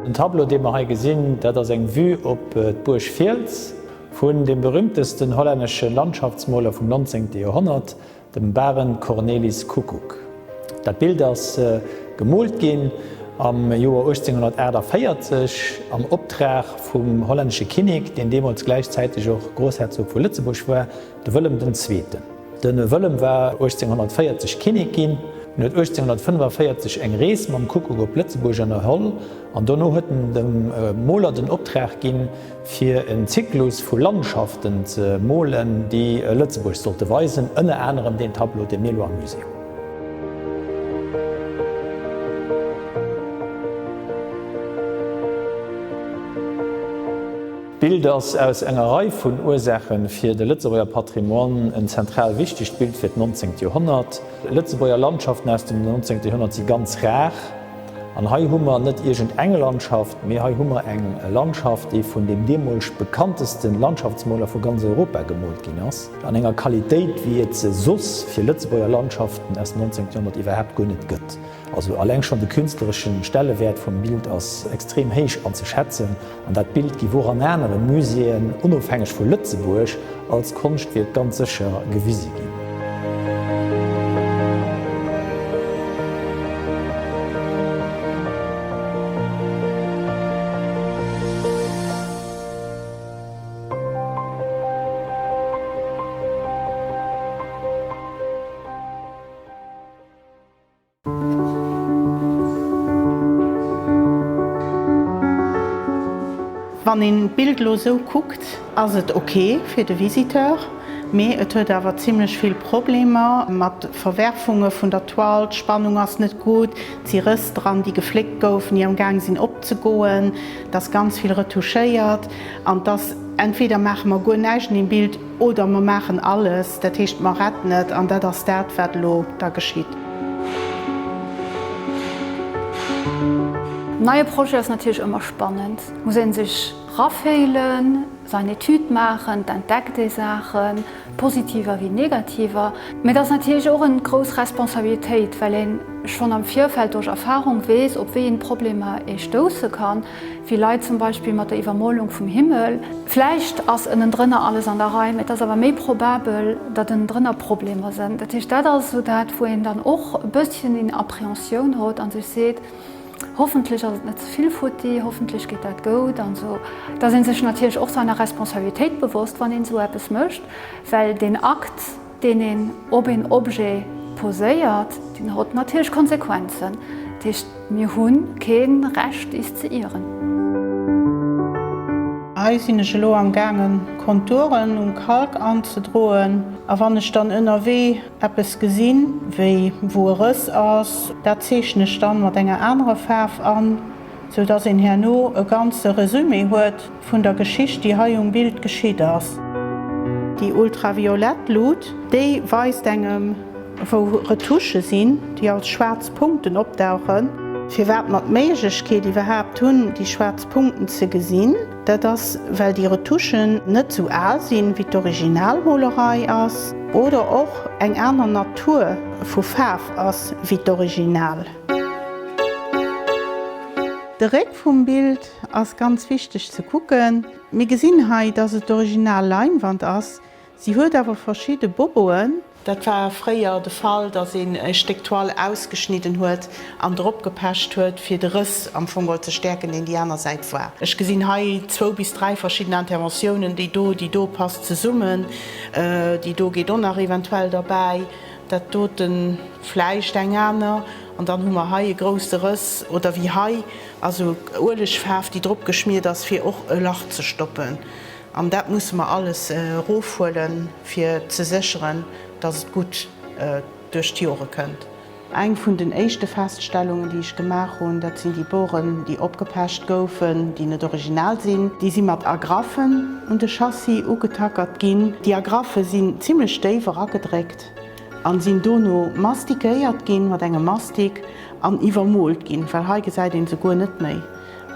Den Tableau, dee mer hei gesinn, dat ass eng Vue op d'Buerg Fiels vun deem berühmtesten hollännesche Landschaftsmoler vum 19. Joerhonnert, dem Barend Cornelis Koekkoek. Dat Bild ass gemoolt ginn am Joer 1848 am Optrag vum hollännesche Kinnek, deen deemools gläichzäiteg och Groussherzog vu Lëtzebuerg war, de Wëllem den Zweeten. De Wëllem war 1840 Kinnek ginn. En huet 1845 eng Rees mam Kuckuck op Lëtzebuerg ënnerholl an dono huet en dem Moler den Optrag ginn, fir en Zyklus vu Landschaften ze molen, déi Lëtzebuerg sollte weisen, ënner anerem deen Tableau, dee mir elo am Musée hunn. D'Bild ass aus enger Rei vun Ursaache fir de Lëtzebuerger Patrimoine en zentral wichtegt Bild fir d'nonzéngt Joerhonnert. Lëtzebuerger Landschaften aus dem nonzéngte Joerhonnert si ganz rar. An hei hu mer net iergend eng Landschaft, mee hei hu mer eng Landschaft, déi vun deem deemools bekannteste Landschaftsmoler vu ganz Europa gemoolt ginn ass, an enger Qualitéit, wéi et se soss fir Lëtzebuerger Landschaften aus dem 19. Joerhonnert iwwerhaapt guer net gëtt. Also alleng schonn de künstlereschen Stellewäert vum Bild ass extrem héich anzeschätzen. An dat Bild giff och an anere Muséeën, onofhängeg vu Lëtzebuerg, als Konschtwierk ganz sécher gewise ginn. Wann een d'Bild elo esou kuckt, ass et ok fir de Visiteur, mee et huet awer zimlech vill Problemer mat Verwerfunge vun der Toile, d'Spannung ass net gutt, et si Rëss dran, déi gefléckt goufen, déi am Gaang sinn opzegoen, et ass ganz vill retouchéiert an et ass, entweder maache mer guer näischt un deem Bild, Oder mer maachen alles, dat heescht mer retten et, an dat ass dat, wat elo da geschitt. Neie Projet ass natierlech ëmmer spannend, muss een sech raféilen, sain Etüd maachen, et entdeckt ee Saachen, positiver wéi negativer. Mee et ass natierlech och en grouss Responsabilitéit, well een schonn am Virfeld duerch Erfahrung weess, op wéi een Problemer ee stousse kann. Wéi Leit zum Beispill mat der Iwwermolung vum Himmel. Vläicht ass ënnendrënner alles an der Rei, mee et ass awer méi probabel, datt ënnendrënner Problemer sënn. Dat heescht, dat ass esou dat, wou een dann och e bësschen een Appréhensioun hott a sech seet, Hoffentlech ass et net ze vill futti, hoffentlech geet dat goud an esou. Et ass ee sech natierlech och seiner Responsabilitéit bewosst, wann een esou eppes mécht, well deen Akt, deen een op een Objet poséiert, deen hott natierlech Konsequenzen. Dat heescht, mir hu kee Recht is ze ieren. Hei sinn ech elo am gaangen Konturen um Kalk anzedroen a wann ech dann ënnerwee eppes gesinn, wéi wou e Rëss ass, dat zeechnen ech dann mat enger anerer Faarf an, sou dass een herno e ganze Resumé huet. Vun der Geschicht, déi hei um Bild geschitt ass. Déi ultraviolett Lut, déi weist engem, wou Retouchë sinn, déi als schwaarz Punkten opdauchen. Firwat mer d'Méiglechkeet iwwerhaapt hunn, déi schwaarz Punkten ze gesinn, dat ass, well déi Retouchen net sou al sinn, wéi d'Originalmolerei ass, oder och eng aner Natur vu Faarf ass, wéi d'Original. De Réck vum Bild ass ganz wichteg ze kucken. Mir gesinn hei, dass et d'original Leinwand ass. Si huet awer verschidde Boboen. Dat war fréier de Fall, dass een e Stéck Toile ausgeschnidden huet an drop gepecht huet, fir de Rëss am Fong geholl ze stäerken, deen déi aner Säit war. Ech gesinn hei zwou bis dräi verschidden Interventiounen, déi do, déi do passt zesummen, déi do geet och nach eventuell derbäi, dat doten vläicht eng aner. An dann hu mer hei e grousse Rëss, oder wéi hei, also Uelegfaarf, déi drop geschmiert ass, fir och e Lach ze stoppen. An dat musse mer alles erofhuelen, fir ze sécheren, dass et gutt duerch d'Jore kënnt. Eng vun den éischte Feststellungen, déi ech gemaach hunn, dat sinn déi Boren, déi opgepecht goufen, déi net original sinn. Déi si mat Agraffen un de Chassis ugetackert ginn. Déi Agraffe sinn zimlech déif eragedréckt an sinn dono mastiquéiert ginn mat engem Mastik an iwwermoolt ginn, well hei gesäit een se guer net méi.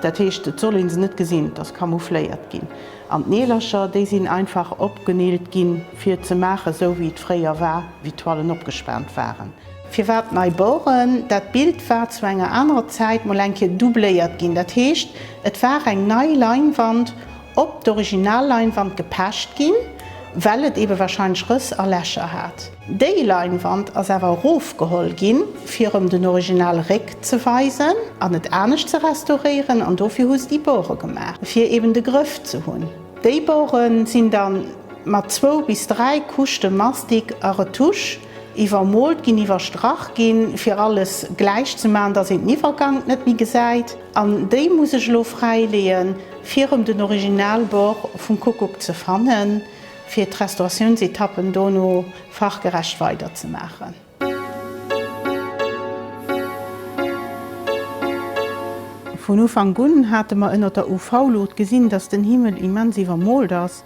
Dat heescht, et soll ee se net gesinn, et ass camoufléiert ginn. An d'Neelercher, déi sinn einfach opgeneelt ginn, fir et ze maachen, esou wéi et fréier war, wéi d'Toilen opgespaant waren. Firwat nei Boren? Dat Bild war zu enger anerer Zäit mol eng Kéier doubléiert ginn. Dat heescht, et war eng nei Leinwand op d'Originalleinwand gepecht ginn, well et ebe wahrscheinlech Rëss a Lächer hat. Déi Leinwand ass awer erofgeholl ginn, fir erëm den originale Réck ze weisen an et anescht ze restauréieren, an dofir hu se déi Bore gemaach, fir eben de Grëff ze hunn. Déi Bore sinn da mat zwou bis 3 Couchte Mastik a Retouche iwwermoolt ginn, iwwerstrach ginn, fir alles gläich ze maachen, dass een den Iwwergank net méi gesäit. An déi muss ech elo fräileeën, fir erëm den Originalbord vum Kuckuck ze fannen, fir d'Restauratiounsetappen dono fachgerecht weiderzemaachen. Vun Ufank un hate mer ënnert der UV-Luucht gesinn, dass den Himmel immens iwwermoolt ass.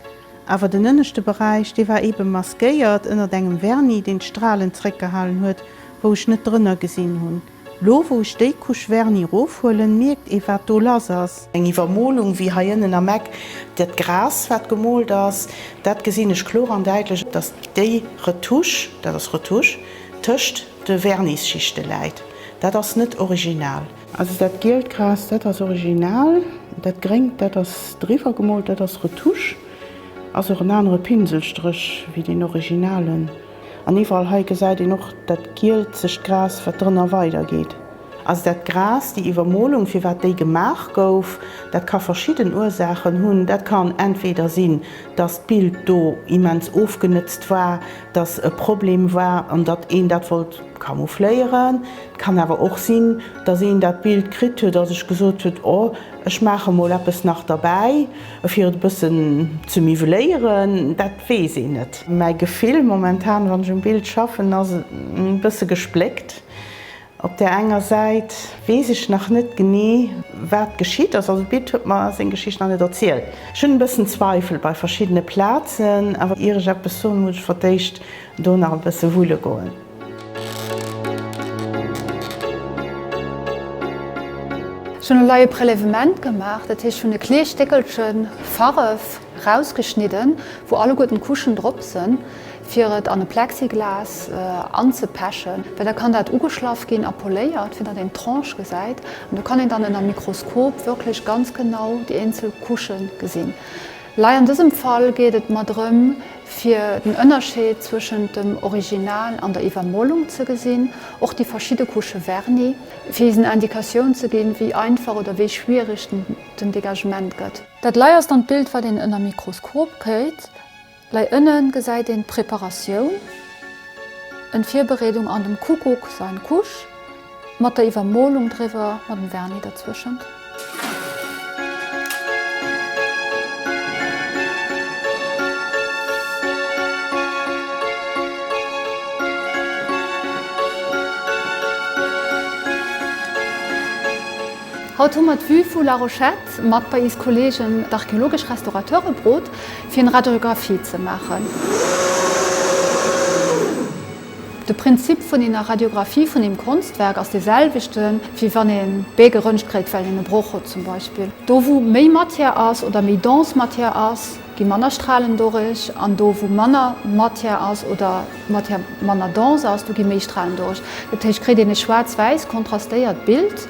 Awer den ënneschte Beräich, dee war eebe maskéiert ënnert engem Vernis, deen d'Stralen zréckgehalen huet, wou ech net drënner gesinn hunn. Lo wou ech déi Couche Vernis rofhuelen, mierkt ee wat do lass ass. Eng Iwwermolung wéi hei ënnen am Eck, dat Gras wat gemoolt ass, dat gesinn ech kloer an däitlech, dass déi Retouche, dat ass Retouche, tëscht de Vernisschichte läit. Dat ass net original. Also dat gielt Gras, dat ass original, dat gréngt, dat ass driwwer gemoolt, dat ass Retouche. Ass och en anere Pinselstréch wéi deen originalen. An iwwerall hei gesäit een och dat gielzegt Gras, wat drënner weidergeet. Also dat Gras, déi Iwwermolung, firwat déi gemaach gouf, dat ka verschidden Ursaachen hunn. Dat kann entweder sinn, dass d'Bild do immens ofgenëtzt war, dass e Problem war an datt een dat wollt camoufléieren. Et kann awer och sinn, dass een dat Bild kritt huet a sech gesot huet, oh, ech maache mol eppes nach derbäi, fir et e bëssen ze miwweléieren. Dat weess een net. Mäi Gefill momentan, wann ech um Bild schaffen, ass e bësse gespléckt. Op där enger Säit weess ech nach net genee, wat geschitt ass. Also d'Bild huet mer seng Geschicht nach net erzielt. Ech hunn e bëssen Zweifel bei verschiddene Plazen, awer ier ech eppes soen, muss ech fir d'éischt do nach e bësse wulle goen. Ech hunn elei e Prélèvement gemaach, dat heescht ech hunn e klee Stéckelche Faref rausgeschnidden, wou alleguerten d'Couchen drop sënn, fir et an e Plexiglas anzepechen, well da kann dat ugeschlaff ginn a poléiert, fir datt een d'Tranche gesäit. An do kann een dann ënner Mikroskop wierklech ganz genau déi eenzel Couchë gesinn. Lei an dësem Fall geet et mer drëm, fir den Ënnerscheed zwëschent dem Original an der Iwwermolung ze gesinn, och déi verschidde Couchë Vernis, fir is en Indikatioun ze ginn, wéi einfach oder wéi schwierig den Dégagement gëtt. Dat lei ass dann d'Bild, wat een ënner Mikroskop kritt. Lei ënnen gesäit een d'Preparatioun, en Virbereedung an dem Kuckuck sein Couche mat der Iwwermolung driwwer mat dem Vernis derzwëschent. Haut hu mer d'Vue vu Larochette mat bei is Kollegen d'archeologesch Restaurateure brot fir en Radiographie ze maachen. De Prinzip vun ener Radiographie vun eem Konstwerk ass dee selwechten, wéi wann een d'Bee geröntgt kréit, well een e Broch huet zum Beispill. Do wou méi Matière ass oder méi dense Matière ass, gi manner Strahlen dorich, an do wou manner Matière ass oder d'Matière manner dense ass, do gi méi Strahlen dorich. Dat heescht, kritt een e schwaarz-wäiss kontrastéiert Bild.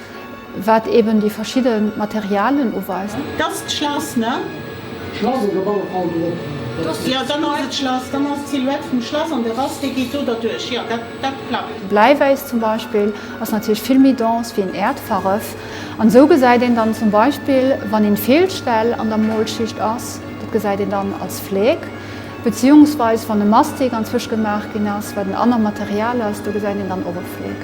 Wat eben déi verschidde Materialien uweist. Dat ass d'Schlass, ne? D'Schlass ass op alle Fall drop. Jo, dann ass et d'Schlass. Dann ass d'Silhouette vum Schlass an de Rast, dee geet do derduerch. Jo, dat, dat klappt. Bläiwäiss zum Beispill ass natierlech vill méi dense wéi en Äerdfarref. An esou gesäit een dann zum Beispill, wann een Feelstell an der Molschicht ass, dat gesäit een dann als Fleek, beziehungsweis wann e Mastik anzwësch gemaach ginn ass, wat en anner Material ass, do gesäit een dann och e Fleek.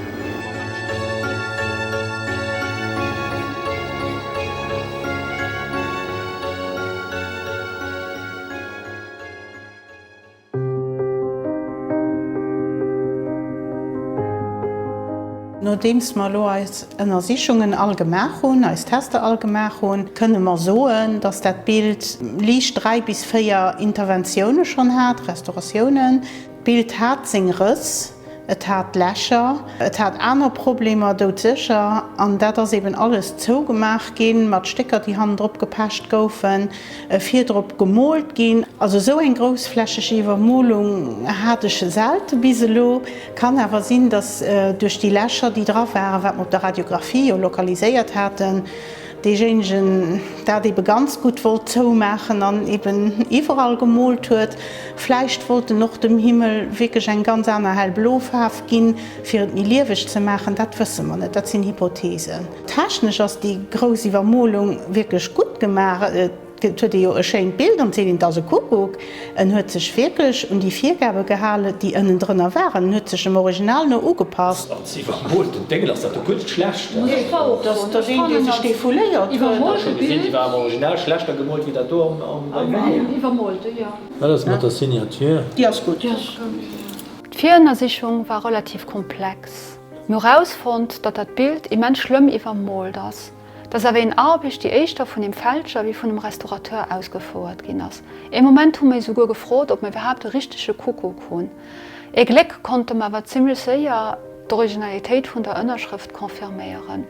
Nodeems mer elo eis Ënnersichungen all gemaach hunn, eis Tester all gemaach hunn, kënne mer soen, dass dat Bild liicht 3 bis 4 Interventioune schonn hat, Restauratiounen. D'Bild hat seng Rëss. Et hat Lächer, et hat aner Problemer, doudsécher. An dat ass eben alles zougemaach ginn, mat Stécker, déi hannendrop gepecht goufen, virdrop gemoolt ginn. Also esou eng groussflächeg Iwwermolung hat ech selte bis elo. Kann awer sinn, datt duerch déi Lächer, déi dra waren, wat mer op der Radiographie jo lokaliséiert haten, deejéinegen dat ebe ganz gutt wollt zoumaachen an eben iwwerall gemoolt huet. Vläicht wollt en och dem Himmel wierklech eng ganz aner hellblo Faarf ginn, fir et méi lieweg ze maachen. Dat wësse mer net, dat sinn Hypotheesen. Technesch ass déi grouss Iwwermolung wierklech gutt gemaach. Et huet ee jo e schéint Bild an et seet een, et ass e Kuckuck. En huet sech wierklech un déi Virgabe gehale, déi ënnendrënner waren. En huet sech dem Original no ugepasst. Als iwwermoolten Déngel ass dat do guer net schlecht. Muss ech zwar och soen. Dat ass een, dee sech defouléiert huet. Ech hu scho gesinn, déi war am Original schlechter gemoolt wéi dat do am Beim Iwwermoolte, jo. Wat ass mat der Signature? Déi ass gutt. D'Virënnersichung war relativ komplex. Mir hu rausfonnt, datt dat Bild immens schlëmm iwwermoolt ass. Dat ass awer een Arbecht, déi éischter vun dem Fälscher wéi vun dem Restaurateur ausgefouert ginn ass. Ee Moment hu mir esouguer gefrot, ob mir iwwerhaapt e richtege Kuckuck hunn. Ee Gléck konnte mer awer zimlech séier d'Originalitéit vun der Ënnerschrëft confirméieren.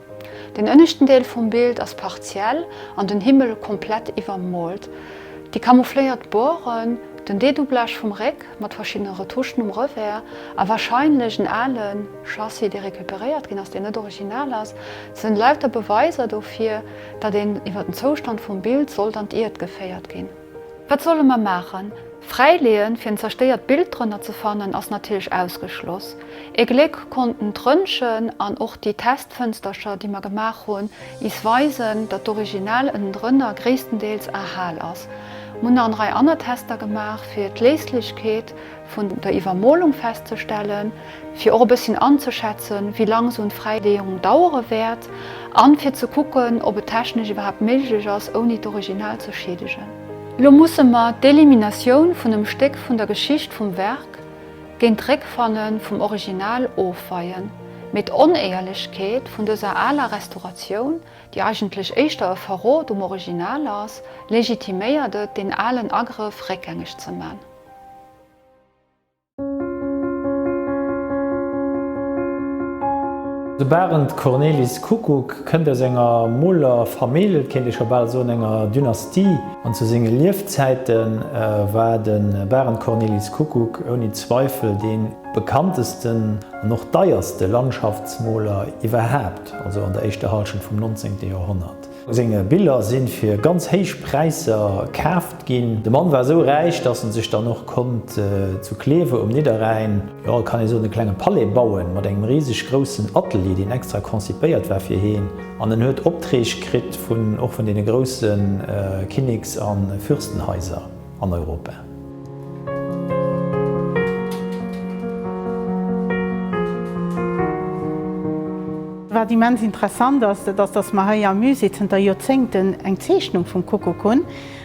Den ënneschten Deel vum Bild ass partiell an den Himmel komplett iwwermoolt. Déi camoufléiert Boren, den Dedoublage vum Réck mat verschiddene Retouchen um Revers a warscheinlech en ale Chassis, dee recuperéiert ginn ass, deen net original ass, sinn lauter Beweiser dofir, datt een iwwer den Zoustand vum Bild sollt an d'Iert geféiert ginn. Wat solle mer maachen? Fräileeën, fir en zerstéiert Bild drënner ze fannen, ass natierlech ausgeschloss. Ee Gléck konnten d'Röntgen an och déi Testfënstercher, déi mer gemaach hunn, is weisen, datt d'Original ënnendrënner gréisstendeels erhal ass. Mer hunn nach en Rei aner Tester gemaach, fir d'Léislechkeet vun der Iwwermolung festzestellen, fir och e bësschen anzeschätzen, wéi lang esou en Fräileeung dauere wäert an fir ze kucken, ob et technesch iwwerhaapt méiglech ass, ouni d'Original ze schiedegen. Elo musse mer d'Eliminatioun vun em Stéck vun der Geschicht vum Werk géint d'Réckfanne vum Original ofweien, mee d'Onéierlechkeet vun dëser aler Restauratioun, déi eigentlech éischter e Verrot um Original ass, legitiméiert et, deen alen Agrëff réckgängeg ze man. De Barend Cornelis Koekkoek kënnt aus enger Molerfamill, et kéint ee scho bal soen enger Dynastie. An zu senge Liefzäite war de Barend Cornelis Koekkoek ouni Zweifel dee bekanntesten an och deierste Landschaftsmoler iwwerhaapt, also an der éischter Hallschent vum 19. Joerhonnert. Seng Biller si fir ganz héich Präisser kaaft ginn. De Mann war esou räich, datt en sech dann och konnt zu Kleve um Nidderrhäin, jo et kann ee soen e klenge Palais bauen, mat engem riseg groussen Atelier, deen extra konzipéiert war fir heen. An en huet Opträg kritt vun och vun deene grousse Kinneks a Fürstenhaiser an Europa. Wat immens interessant ass, dat ass, dass mer hei am Musée zënter Joerzéngten eng Zeechnung vum Kuckuck hunn,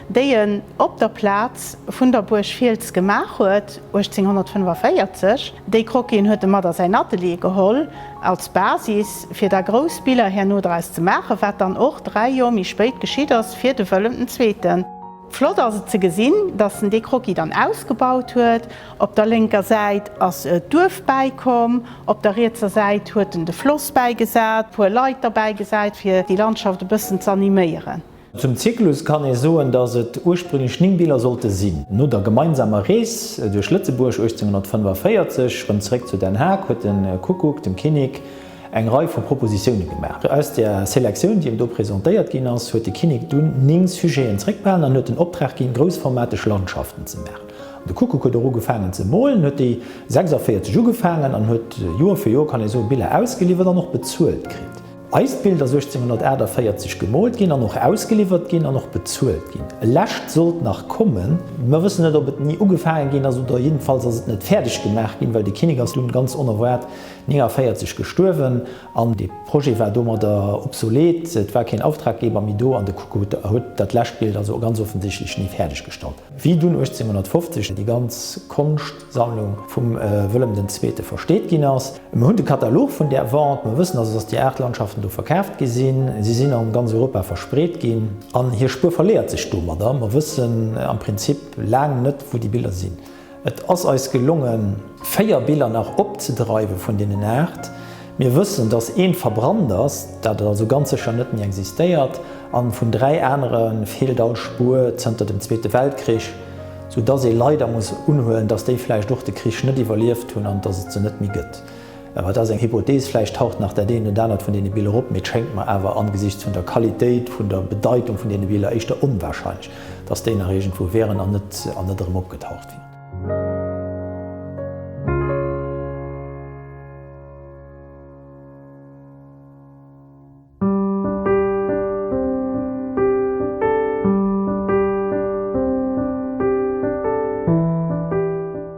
déi en op der Plaz vun der Buerg Fiels gemaach huet, 1845. Déi Croquisen huet e mat a säin Atelier geholl als Basis, fir da grouss Biller herno draus ze maachen, wat dann och dräi Joer méi spéit geschitt ass fir de Wëllem den Zweeten. Flott ass et ze gesinn, dass en dee Croquis dann ausgebaut huet. Op der lénker Säit ass d'Duerf bäikomm, op der rietser Säit huet en de Floss bäigesat, puer Leit derbäigesat, fir déi Landschaft e bëssen z'animéieren. Zum Zyklus kann ee soen, datt et ursprünglech 9 Biller sollte sinn. No der gemeinsamer Rees duerch Lëtzebuerg 1845 rëm zeréck zu Den Haag huet de Kuckuck dem Kinnek eng Rei vu Propositioune gemaach. Aus där Selektioun, déi em do presentéiert ginn ass, huet de Kinnek dunn 9 Sujeten zeréckbehalen an huet den Optrag ginn, groussformateg Landschaften ze maachen. An de Kuckuck huet och ugefaangen ze molen, huet déi 46 ugefaangen an huet Joer fir Joer, kann ee soen, Biller ausgeliwwert an och bezuelt kritt. Eist Bild ass 1848 gemoolt ginn an och ausgeliwwert ginn an och bezuelt ginn. E lescht sollt nach kommen. Mer wëssen net, ob et ni ugefaange ginn ass oder jiddefalls ass et net fäerdeg gemaach ginn, well de Kinnek ass dunn ganz onerwaart 49 gestuerwen an dee Projet war domadder obsolet, et war keen Auftraggeber méi do an de Kuckuck huet dat lescht Bild also ganz offensichtlech ni fäerdeg gestallt. Wéi dunn 1850 déi ganz Konschtsammlung vum Wëllem den Zweete versteet ginn ass, mer hunn de Katalog vun där Vente, mer wëssen, dass déi 8 Landschaften do verkaaft gi sinn, si sinn an ganz Europa verspreet ginn an hir Spuer verléiert sech domadder, mer wëssen am Prinzip laang net wou déi Biller sinn. Et ass eis gelongen, 4 Biller nach opzedreiwe vun deenen 8. Mir wëssen, dass eent verbrannt ass, dat also ganz sécher net méi existéiert, an vun 3 anere feelt all Spuer zënter dem Zweete Weltkrich, sou dass ee leider muss unhuelen, dass déi vläicht och de Krich net iwwerlieft hunn an dass et se net méi gëtt. Awer dat ass eng Hypothees, vläicht taucht nach dat eent oder anert vun deene Biller op, mee et schéngt mer awer angesichts vun der Qualitéit, vun der Bedeitung vun deene Biller éischter onwahrscheinlech, dass déi nach iergendwou wären an net an net erëm opgetaucht wieren.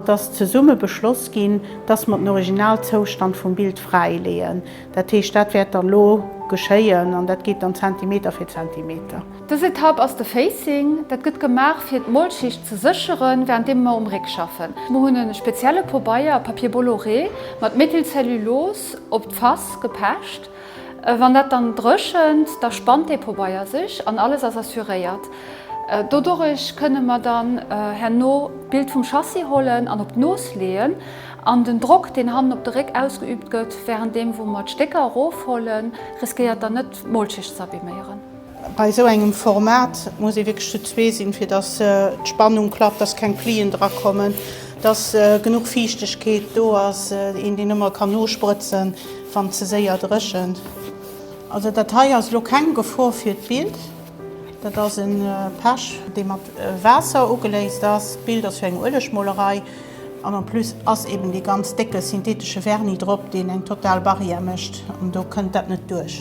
Et ass zesumme beschloss ginn, dass mer den Originalzoustand vum Bild fräileeën. Dat heescht, dat wäert dann elo geschéien an dat geet dann Zentimeter fir Zentimeter. Dës Etapp ass de Facing. Dat gëtt gemaach fir d'Molschicht ze sécheren, wärenddeem mer um Réck schaffen. Mer hunn e spezielle Pobeier, Papier Bolloré, mat Methylcellulose op d'Fass gepecht. Wann dat dann dréchent, da spannt dee Pobeier sech an alles ass assuréiert. Dodurich kënne mer dann herno d'Bild vum Chassis hollen an op d'Nooss leeën an den Drock, deen hannen op de Réck ausgeübt gëtt, wärenddeem wou mer d'Stécker erofhollen, riskéiert dann net d'Molschicht ze abiméieren. Bei esou engem Format muss ee wierklech zu zwee sinn, fir dass d'Spannung klappt, dass keng Plien drakommen, dass genuch Fiichtegkeet do ass, een deen ëmmer kann nosprëtzen, wann ze séier dréchent. Also dat hei ass elo keng Gefor fir d'Bild. Dat ass e Pech, dee mat Waasser ugeléist ass. D'Bild ass jo eng Uelegmolerei an en plus ass eben dee ganz décke synthetesche Vernis drop, deen eng total Barrière mécht an do kënnt dat net duerch.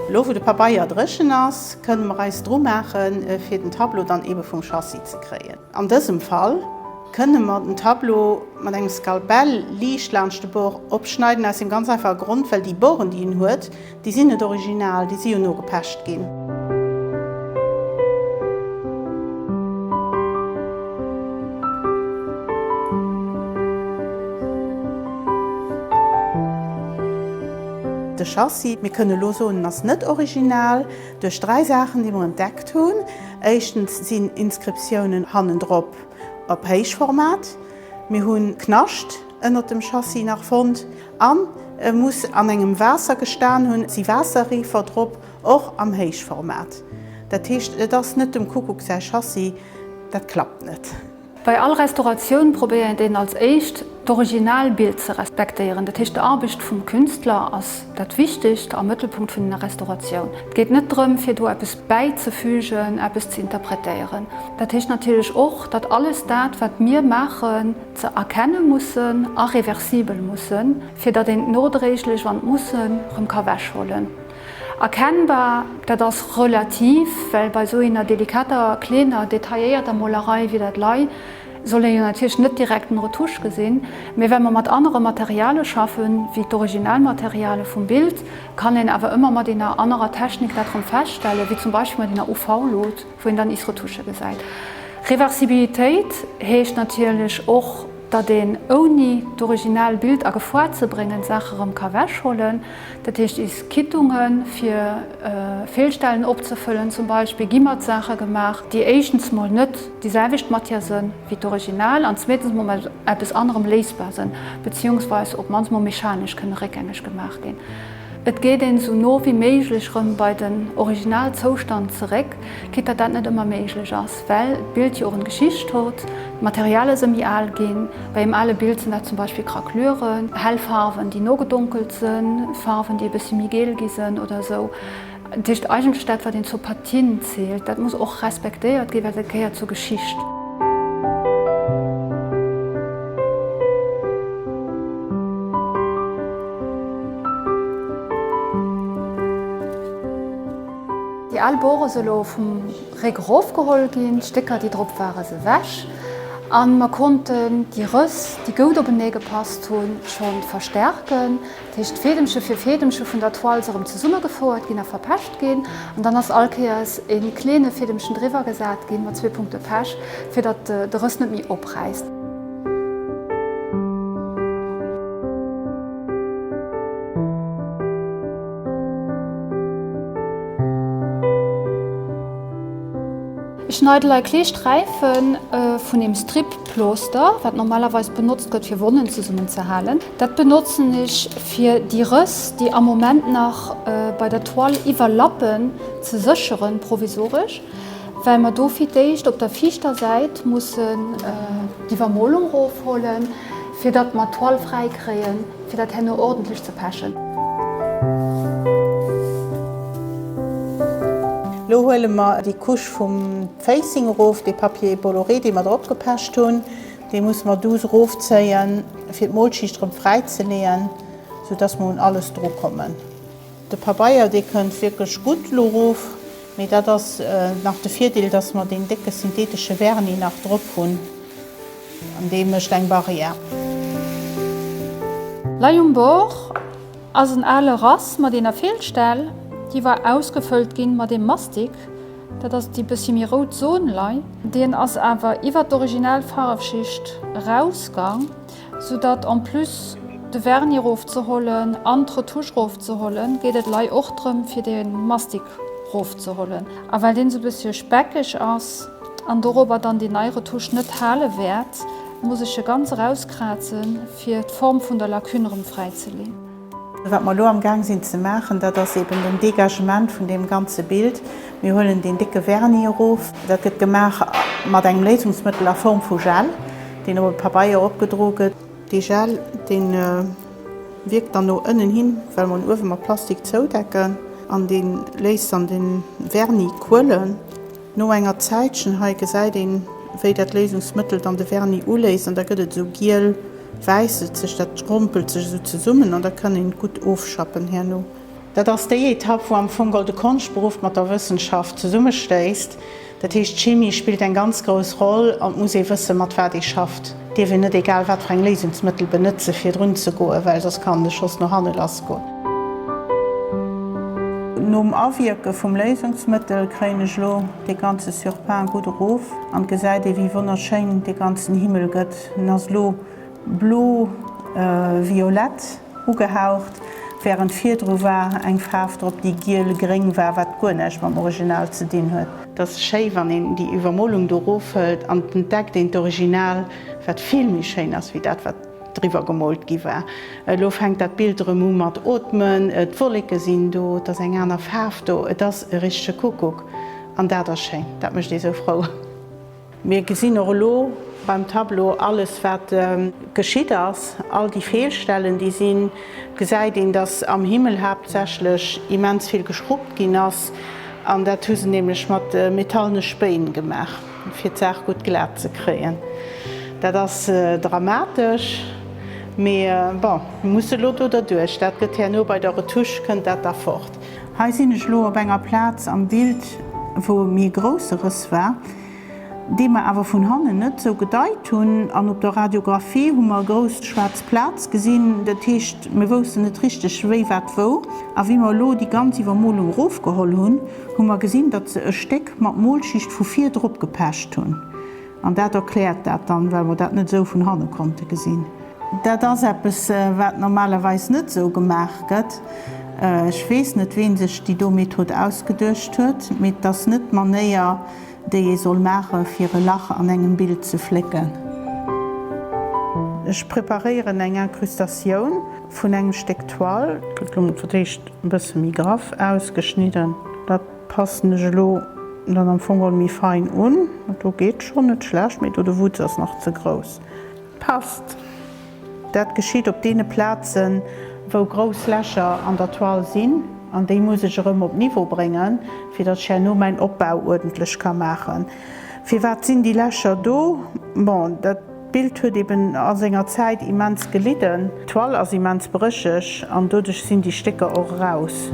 Elo wou de Pabeier dréchen ass, kënne mer eis dru maachen, fir den Tableau dann ebe vum Chassis ze kréien. An dësem Fall kënne mer den Tableau mat engem Skalpell liicht laanscht de Bord opschneiden, aus dem ganz einfache Grond, well déi Borden, déi en huet, déi sinn net original, déi si jo nogepecht ginn. De Chassis, mir kënne elo soen, en ass net original duerch 3 Saachen, déi mer entdeckt hunn. Éischtens sinn Inscriptiounen hannendrop op Héichformat. Mir hu Knascht ënnert dem Chassis nach fonnt an e muss an engem Waasser gestan hunn, et si Waasserreefer drop, och am Héichformat. Dat heescht, et ass net dem Kuckuck säi Chassis, dat klappt net. Bei all Restauratioun probéiert een als éischt d'Originalbild ze respektéieren. Dat heescht d'Aarbecht vum Künstler ass dat Wichtigst am Mëttelpunkt vun enger Restauratioun. Et geet net drëm fir do eppes bäizefügen, eppes ze interpretéieren. Dat heescht natierlech och, datt alles dat wat mir maachen ze erkenne mussen a reversibel mussen, fir datt een et nodréiglech, wann et mussen, rëm ka wechhollen. Erkennbar, dat ass relativ, well bei esou ener delikater, kleener, detailléierter Molerei wéi dat lei, soll een jo natierlech net direkt den Retouche gesinn. Mee well mer mat anere Materiale schaffen, wéi d'Originalmateriale vum Bild, kann een awer ëmmer mat ener anerer Technik dat rëm feststellen, wéi zum Beispill mat ener UV-Lut, wou een dann is Retouche gesäit. Reversibilitéit heescht natierlech och, datt een ouni d'original Bild a Gefoar ze bréngen, d'Saache rëm ka wechhollen. Dat heescht is Quittungen, fir Feelstellen opzefëllen zum Beispill, gi mat Saache gemaach, déi éischtens mol net déi selwecht Matière sënn wéi d'Original an zweetens mol mat eppes anerem léisbar sënn, beziehungsweis op mannst mol mechanesch kënne réckgängeg gemaach ginn. Et geet een esou no wéi méiglech rëm bei den Originalzoustand zeréck, quitte datt dat net ëmmer méiglech ass, well d'Bild jo och en Geschicht hot, d'Materiale së méi al ginn. Bei engem ale Bild sinn dat zum Beispill Craqueluren, hell Farwen déi nogedonkelt sënn, Farwen déi e bëssi méi geel gi sënn oder esou. Dat heescht eigentlech dat wat een zur Patine zielt, dat muss och respektéiert ginn, well dat gehéiert zur Geschicht. Déi al Bor ass elo vum Réck erofgeholl ginn, d'Stécker déi drop ware se ewech a mer konnten déi Rëss, déi goud openee gepasst hunn, scho verstärken. Dat heescht Feedemche fir Feedemche vun der Toile se erëm zesummegefouert ginn a verpecht ginn an dann ass all Kéiers e kleene Feedemchen driwwer gesat ginn mat zwee Punkte Pech, fir datt de Rëss net méi opräisst. Ech schneide lei klee Sträife vun eem Strip-Plooster, wat normalerweis benotzt gëtt fir Wonnen zesummen ze halen. Dat benotzen ech fir déi Rëss, déi am Moment nach bei der Toile iwwerlappen, ze sécheren, provisoresch, well mer do fir d'éischt op der viischter Säit mussen d'Iwwermolung rofhollen, fir datt mer d'Toile fräi kréien. Fir dat herno ordentlech ze pechen. Lo huele mer déi Couche vum Facing erof, dee Papier boloré, dee mer drop gepecht hunn. Dee musse mer douce erofzéien, fir d'Molschicht erëm fräi ze leeën, sou dass mer un alles dru kommen. De Pabeier, dee kënnt wierklech gutt elo erof, mee dat ass nach de Virdeel, dass mer deen décke synthetesche Vernis nach drop hunn. An dee mécht eng Barrière. Lei um Bord ass en ale Rass mat eener Feelstell, déi war ausgefëllt ginn mat eem Mastik, dat ass déi bëssi méi rout Zon lei. Deen ass awer iwwer d'original Farfschicht rausgang, sou datt en plus de Vernis rofzehollen an d'Retouche rofzehollen, geet et lei och drëm fir de Mastik rofzehollen. A well deen sou bëssche speckeg ass, an dorobber dann déi nei Retouche net hale wäert, muss ech e ganz erauskrazen, fir d'Form vun der Lacune erëm fräizeleen. Wat mer elo am Gaang sinn ze maachen, dat ass eben den Dégagement vun deem ganze Bild. Mir huelen deen décke Vernis erof. Dat gëtt gemaach mat engem Léisungsmëttel a Form vu Gel, deen op e Pabeier opgedroe gëtt. Dee Gel, dee wierkt dann no ënnen hin, well mer en uewe mat Plastik zoudecken, an dee léisst dann de Vernis quëllen. No enger Zäitchen, hei gesäit een wéi dat Léisungsmëttel dann de Vernis uléist an da gëtt et esou giel wäisselzeg, dat schrompelt sech esou zesummen an da kann een et gutt ofschappen herno. Dat ass déi Etapp wou am Fong geholl de Konschtberuff mat der Wëssenschaft zesummestéisst. Dat heescht d'Chimie spillt eng ganz grouss Roll an et muss ee wësse mat wat ee schafft. Et dierf een net egal wat fir eng Léisungsmëttel benëtze fir drun ze goen, well soss kann de Schoss no hanne lass goen. Nom Awierke vum Léisungsmëttel kréien ech elo dee ganze Surpain gutt erof an et gesäit ee wéi wonnerschéin dee ganzen Himmel gëtt. En ass elo blo-violett ugehaucht, wärend virdru war eng Faarf drop déi giel-gréng war, wat guer näischt mam Original ze dinn huet. Et ass schéi wann een déi Iwwermolung do erofhëlt an et entdeckt een d'Original, wat vill méi schéin ass wéi dat wat driwwer gemoolt gi war. Elo fänkt dat Bild erëm u mat ootmen, d'Wolleke sinn do, et ass eng aner Faarf do, et ass e richtege Kuckuck an dat ass schéin, dat mécht ee sou frou. Mir gesinn och elo beim Tableau alles wat geschitt ass, all déi Feelstellen déi sinn. Et gesäit een, datt am Himmel haaptsächlech immens vill geschruppt ginn ass an dat hu se nämlech mat metallene Spéin gemaach, fir d'Saach gutt glat ze kréien. Dat ass dramatesch, mee bon, mir musse elo do derduerch. Dat gëtt herno bei der Retouche kënnt dat da fort. Hei sinn ech elo op enger Plaz am Bild, wou e méi grousse Rëss war, dee mer awer vun hannen net sou gedeit hunn. An op der Radiographie hu mer e grouss schwaarz Plaz gesinn. Dat heescht, mir woussten net richteg, wéi, wat, wou. A wéi mer elo déi ganz Iwwermolung erofgeholl hunn, hu mer gesinn, datt se e Stéck mat Molschicht vu vir drop gepecht hunn. An dat erkläert dat dann, well mer dat net esou vun hanne konnte gesinn. Dat ass eppes, wat normalerweis net esou gemaach gëtt. Ech weess net, ween sech déi do Method ausgeduecht huet, mee et ass net d'Manéier, déi ee soll maache fir e Lach an engem Bild ze flécken. Ech preparéieren eng Incrustatioun vun engem Stéck Toile. Gëtt elo mol fir d'éischt e bësse méi graff ausgeschnidden. Dat Passen ech elo dann am Fong geholl méi fein un. Dat do geet schon net schlecht, mee do de Wutz ass nach ze grouss. Passt. Dat geschitt op deene Plazen wou grouss Lächer an der Toile sinn, an déi muss ech erëm op Niveau bréngen, fir datt ech herno mäin Opbau uerdentlech ka maachen. Firwat sinn déi Lächer do? Bon, dat Bild huet eben a senger Zäit immens gelidden. D'Toile ass immens brécheg an doduerch sinn déi Stécker och eraus.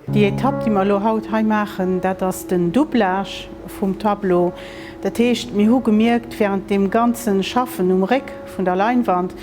Déi Etapp, déi mer elo haut hei maachen, dat ass den Doublage vum Tableau. Dat heescht, mir hu gemierkt während deem ganze Schaffen um Réck vun der Leinwand,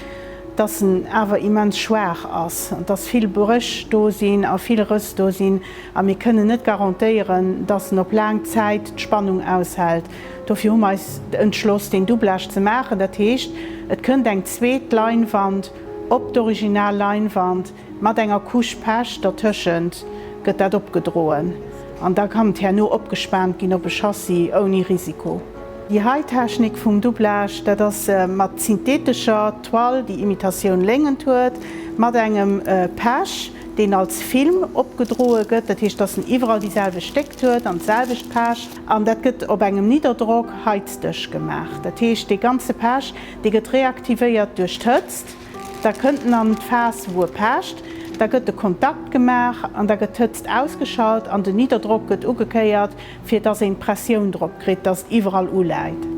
dass en awer immens schwaach ass, dass vill Bréch do sinn a vill Rëss do sinn a mir kënnen net garantéieren, dass en op laang Zäit d'Spannung aushält. Dofir hu mer eis entschloss, deen Doublage ze maachen. Dat heescht, et kënnt eng zweet Leinwand op d'original Leinwand. Mat enger Couche Pech dertëschent gëtt dat opgedroen. An da kann et herno opgespaant ginn op e Chassis ouni Risiko. Déi hei Technik vum Doublage, dat ass mat synthetescher Toile, déi Imitatioun Léngent huet, mat engem Pech, deen als Film opgedroe gëtt, dat heescht, dass en iwwerall déi selwecht Déckt huet an d'selwecht Pech. An dat gëtt op engem Nidderdrock-Heizdësch gemaach. Dat heescht, dee ganze Pech, dee gëtt reaktivéiert duerch d'Hëtzt. Da kënnt en an d'Phas, wou e pecht. Da gëtt de Kontakt gemaach an da gëtt d'Hëtzt ausgeschalt an den Nidderdrock gëtt ugekéiert, fir dass een d'Pressioun drop kritt, dass et iwwerall uläit.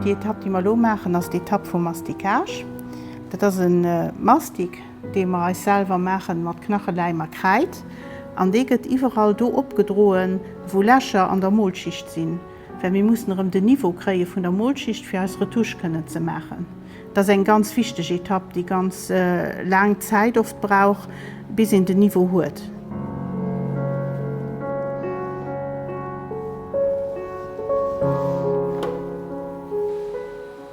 Déi Etapp, déi mer elo maachen, ass d'Etapp vum Masticage. Dat ass e Mastic, dee mer eis selwer maachen mat Knacheläim a Kräid. An dee gëtt iwwerall do opgedroen, wou Lächer an der Molschicht sinn, well mir mussen erëm den Niveau kréie vun der Molschicht, fir eis Retouche kënnen ze maachen. Dat ass eng ganz wichteg Etapp, déi ganz laang Zäit oft brauch, bis een den Niveau huet.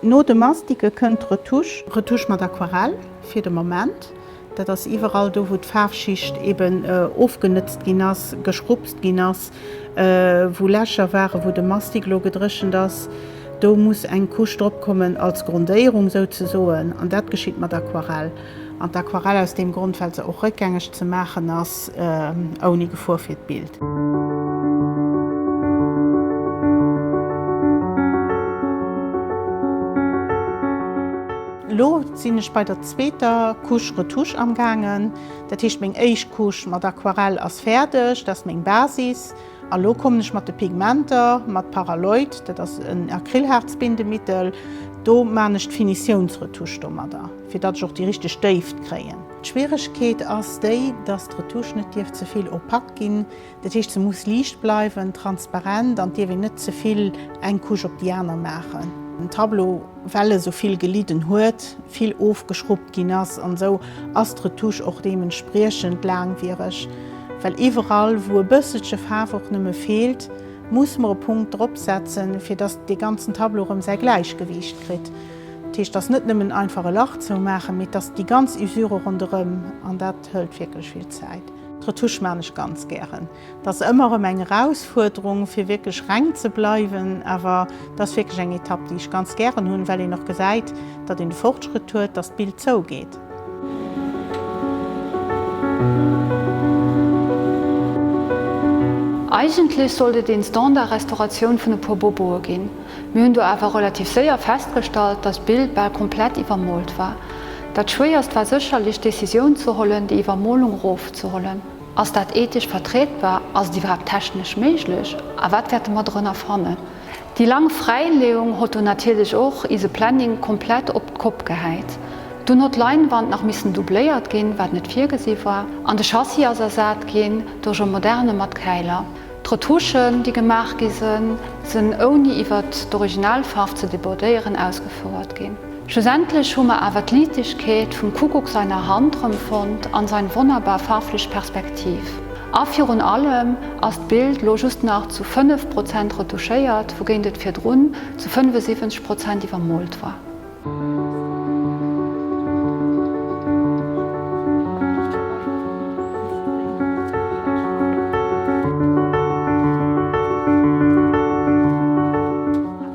No de Mastike kënnt d'Retouche. Retouche mat Aquarell fir de Moment. Dat ass iwwerall do, wou d'Faarfschicht eben ofgenëtzt ginn ass, geschrupst ginn ass, wou Lächer waren, wou de Mastic elo gedréchent ass. Do muss eng Couche drop kommen als Grondéierung souzesoen, an dat geschitt mat Aquarell. An d'Aquarell aus deem Grond, well se och réckgängeg ze maachen ass, ouni Gefor fir d'Bild. Elo sinn ech bei der zweeter Couche Retouche am gaangen. Dat heescht meng éischt Couche mat Aquarell ass fäerdeg, dat ass meng Basis. A lo kommen ech mat de Pigmenter, mat Paraloid, dat ass en Acrylhaarzbindemittel. Do maan ech d'Finitiounsretouche domadder, fir datt ech och déi richteg Déift kréien. D'Schwieregkeet ass déi, datt d'Retouche net dierf ze vill opaque ginn. Dat heescht se muss liicht bleiwen, transparent an et dierf een net ze vill eng Couche op déi aner maachen. Den Tableau, well e sou vill gelidden huet, vill ofgeschrubbt ginn ass an esou, ass d'Retouche och deementspriechend laangwiereg, well iwwerall wou e bësselche Faarf och nëmme feelt, muss mer e Punkt drop setzen, fir dass dee ganzen Tableau erëm säi Gläichgewiicht kritt. Dat heescht, et ass net nëmmen einfach e Lach zoumaachen, mee et ass déi ganz Usure ronderëm an dat hëlt wierklech vill Zäit. D'Retouche maan ech ganz gären. Et ass ëmmer erëm eng Erausfuerderung fir wierklech reng ze bleiwen, awer et ass wierklech eng Etapp déi ech ganz gären hunn, well een och gesäit, datt een de Fortschrëtt huet, datt d'Bild zougeet. Eigentlech sollt et een Standard-Restauratioun vun e puer Boboe ginn. Mir hunn do awer relativ séier festgestallt, dass d'Bild bal komplett iwwermoolt war. Dat Schwéierst war sécherlech d'Decisioun ze hollen, déi Iwwermolung erofzehollen. Ass dat ethesch vertrietbar? Ass et iwwerhaapt technesch méiglech? A wat wäerte mer drënner fannen? Déi lang Fräileeung hott do natierlech och ise Planning komplett op d'Kopp gehäit. Dunn hott d'Leinwand nach missen doubléiert ginn, wat net virgesi war, an de Chassis ass ersat ginn duerch e moderne mat Käiler. D'Retouchen, déi gemaach gi sënn, sënn ouni iwwert d'Originalfarf ze débordéieren ausgefouert ginn. Schlussendlech hu mer awer d'Liichtegkeet vum Kuckuck seiner Hand rëmfonnt an sein wonnerbar farflech Perspektiv. A virun allem ass d'Bild lo just nach zu 5 Prozent retouchéiert, wougéint et virdrun zu 75 Prozent iwwermoolt war.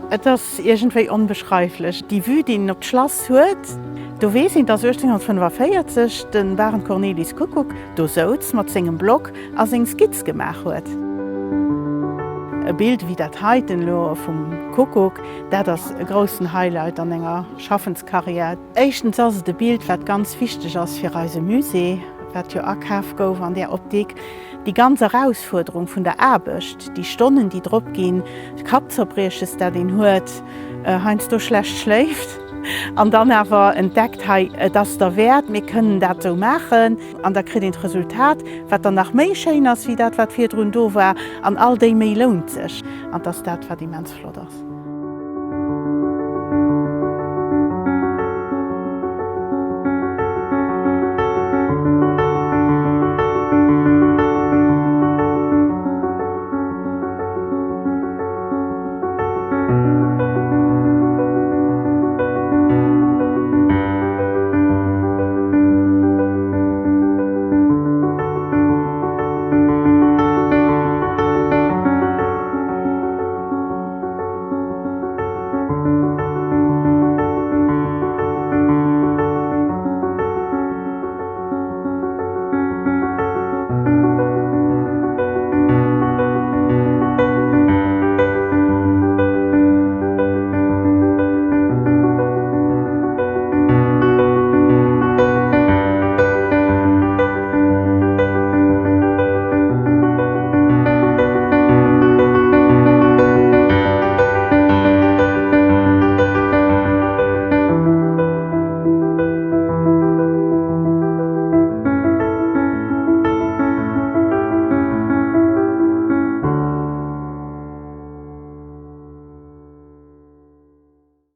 Et ass iergendwéi onbeschreiflech, déi Vue, déi een op d'Schlass huet. Do weess een, dass 1845 de Barend Cornelis Koekkoek do souz mat sengem Block a seng Skizz gemaach huet. E Bild ewéi dat heiten elo vum Kuckuck, Dat ass e groussen Highlight an enger Schaffenskarriär. Éischtens ass et e Bild, wat ganz wichteg ass fir eise Musée, wat jo akaf gouf an där Optik. Déi ganz Erausfuerderung vun der Aarbecht, déi Stonnen, déi drop ginn, d'Kappzerbrieches, dat een huet, heiansdo schlecht schléift an dann awer entdeckt, hei, et ass derwäert, mir kënnen dat esou maachen. An da kritt een d'Resultat, wat dann nach méi schéin ass wéi dat, wat virdrun do war. An all déi Méi lount sech. An 't ass dat, wat immens flott ass.